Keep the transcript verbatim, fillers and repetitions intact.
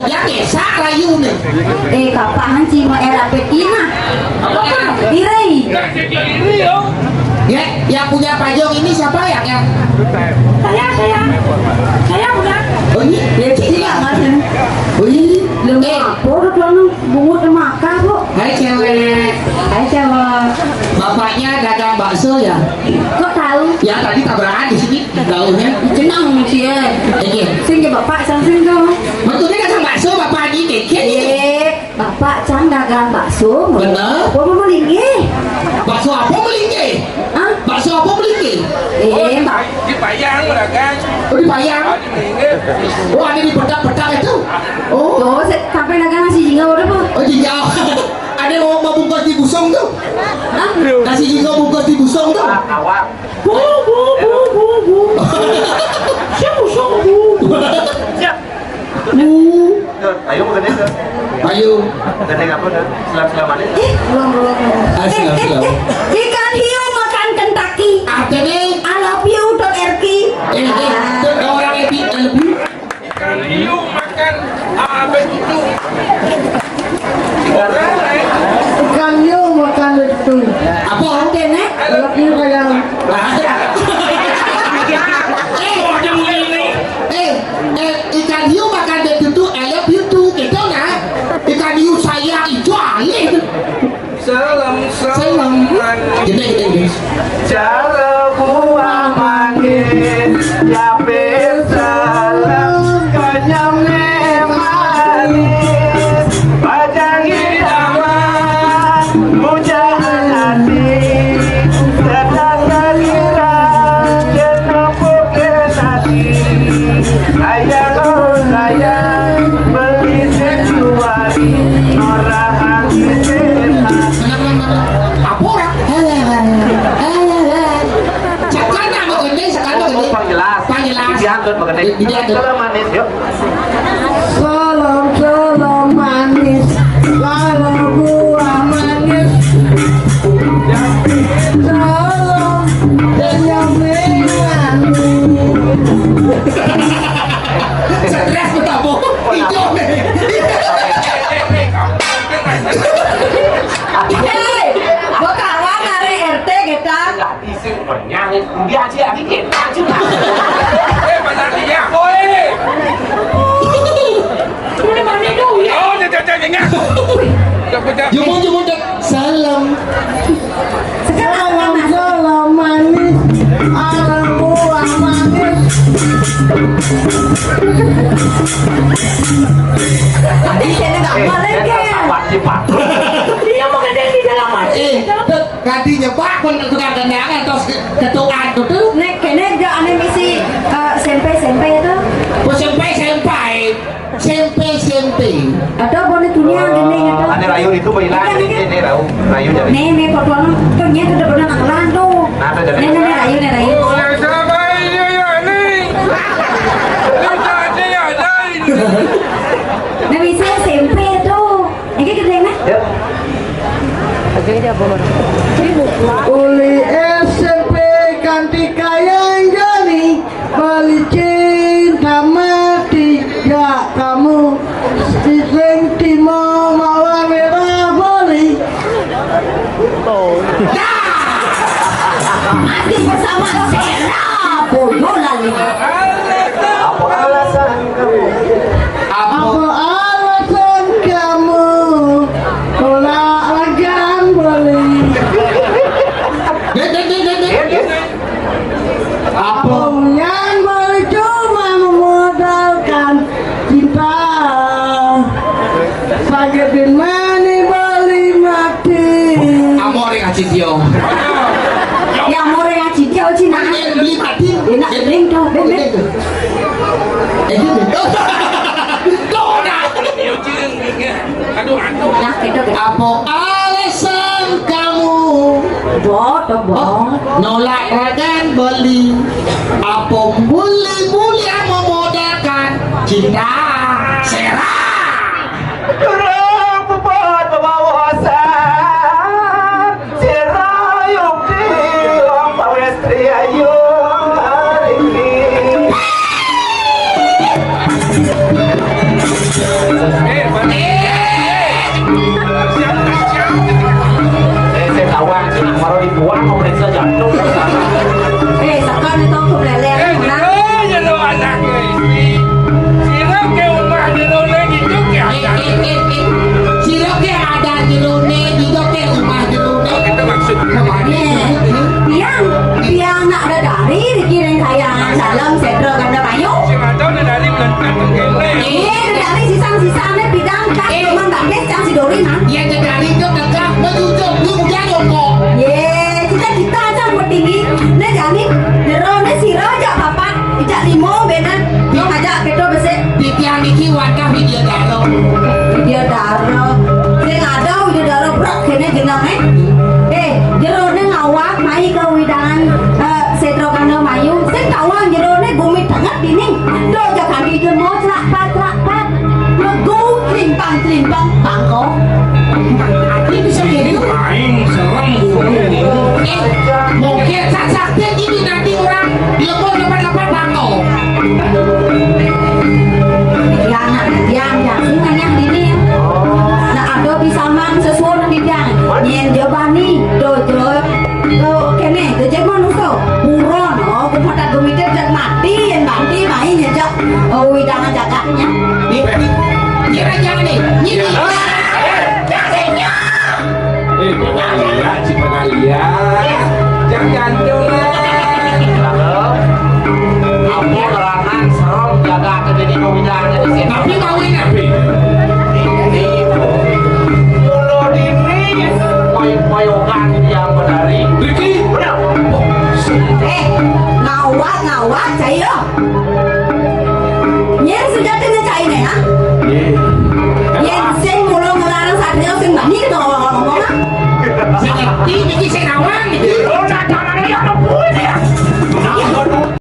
Ya, biasa rayu nih. Eh, kapan sih mau era petina? Apa? Irei. Ya, yang punya payung ini siapa ya? Ya. Saya, saya. Saya punya. Oh, ini? Ya, sini ya, Mas. Oh, ini? Lu Eh. apa udah tuh, lu bungut sama akar, Bu? Hai, cewek. Hai, cewek. Bapaknya dagang bakso ya? Kok tahu? Ya, tadi tabrakan di sini, jauhnya. Jenang sih ya. Oke. Sing ke bapak, sang sing dong. Betul, ini dagang bakso, bapak ini keke. Iya, bapak cang dagang bakso. Bener. Apa mau linggih? Bakso apa mau linggih? Hah? Bakso apa mau linggih? Eh, Pak. Di Payang, dagang. Oh, di Payang? Oh, di Melinggih. Oh, ada di petak-petak itu? Oh. Tuh, se- sampai dagang nasi jinga udah, Bu. Oh, jinga. Ada yang mau, mau bungkus di busong tuh? Hah? Nasi jinga bungkus di busong tuh? Awak. Bu, bu, bu, bu, bu. Siapa, siapa, bu? Siap. Bu. Tuh, ayo, makan itu. Ayo. Makan apa, dah? Selam-selam aja. Eh, belum, belum, belum. Ah, selam, selam. Eh, eh, eh, ikan hiu makan Kentucky. Artinya? I love you dot R Q. Eh, eh, orang Epi, I love you. Ikan hiu makan, ah, apa itu? Ikan hiu makan itu. Apa? Oke, Nek. Lagi kayak Eh, eh, eh, ikan hiu makan betutu, I love you too, gitu, nah. Ikan hiu sayang itu alih. Salam, salam. Salam. Gede, gede, gede. Cara buah manis, ya salam, kanyang manis. Bajang hidangan, pujaan hati, sedang giliran, kenapa ke hati? Sayang, oh sayang, beli sesuai, orang hati sehat. Apa orang? Hei, hei, hei, hei, hei. Sekarang mau gede, sekarang mau gede. Pang jelas. Pang jelas. Diantut mau gede. Diantut. Kalau manis, yuk. Salam, salam manis, salam buah manis. Salam kenyang manis. Stres betapa? Ijo nih. Hei, gua kawan dari R T kita. Sing renyah, dia aja, aja kita juga. Eh, mana dia? Oi. Udah mana dulu ya? Oh, dia, dia, dia, dia. Udah, udah. Jumbo, jumbo, dek. Salam. Salam, salam manis. Alam buah manis. Tapi saya nggak Eh, boleh, dia Ken. Sabar, cepat. Dia mau gede di dalam hati. Eh, Kadinya bakun tukang tendangan, terus ketuaan tuh. Nek kene gak ane misi, eh, sempe-sempe itu. Oh, sempe-sempe. Sempe-sempe. Atau boleh dunia gini gitu. Ane rayu itu boleh lah. Iya, ini, iya. Ini rayu, rayu jadi. Nih, nih, kok tuan tuh nya tuh udah pernah ngelan tuh. Nah, ada jadi. Nih, nih, nih, rayu, nih, rayu. Boleh siapa ini ya, nih? Ini tadi ada ini. Nah, bisa sempe tuh. Iki gedene. Yuk. Uli S M P kanti kayang jani, bali cinta mati, ya kamu. Sising timo mawar merah bali. Mati bersama Sera, bodoh lali. Apa alasan kamu? Apa alasan kamu tolak ragan beli? Dek, dek, dek, dek, dek. Apa? Yang beli cuma memodalkan cinta. Sakit di mana beli mati? Amor yang Acitio. Ya, amor yang Acitio, Cina. Yang beli mati. Enak, beli tuh, beli. Eh, gitu. Tuh, nah. Aduh, aduh. Nah, gitu, gitu. Apa alasan kamu Bo, to, bo. Nolak ragan beli? Apa beli-beli yang memodalkan cinta? Serah. Turun puput pewawasan. Sira yukti wong pawestri ayu hari ini. Sisane bidang tak Eh. Cuman batis yang si Dori, ha? Yen jedari ke gagah, menyucuk, lu muda jongkok. Ye, cita-cita aja mau tinggi. Ne jani, jero ne sira aja papat, ijak limo bener. Yo. Ngajak keto besik. Titiang niki wadah Widya Dara. Widya Dara. Sing ada Widya Dara brak kene jeneng, eh. Eh, jero ne ngawak mai ke widangan, eh, Setro Kanda Mayu. Sing tawang jero ne gumi tenget dini. Do aja kaki jemo celak pat, celak pat. Mlebu klimpang-klimpang bangko. Ini bisa jadi. Aing serem burung ini. Eh, mungkin sak sakti ini nanti orang dia pun dapat-dapat bangko. Yang, yang, yang, sing nanya ini. Nah, ada bisa mang sesuatu di yang. Nyen jawabani, dojo. Tuh, kene, tuh, jek manusa. Buron, oh, aku pada gumite dan mati, yang mati, main nyejak. Oh, widangan cacaknya. Ini, kira jangan nih. Ini. Eh, pengalian, si pengalian. Jangan gantung lah. Apa gerangan serem jaga ke jadi kawinannya di sini? Tapi kawin apa? Ini, mulo dini, main payokan yang menari. Riki. Benar. Eh, ngawat, ngawat, cai lo. Nyen sejatine caine, ha? Nggih. Yen sing mulo ngelarang satria sing bani kita ngomong-ngomong, ha? Sing ngerti niki sing awang niki. Oh, nah, tangannya ya ampun ya.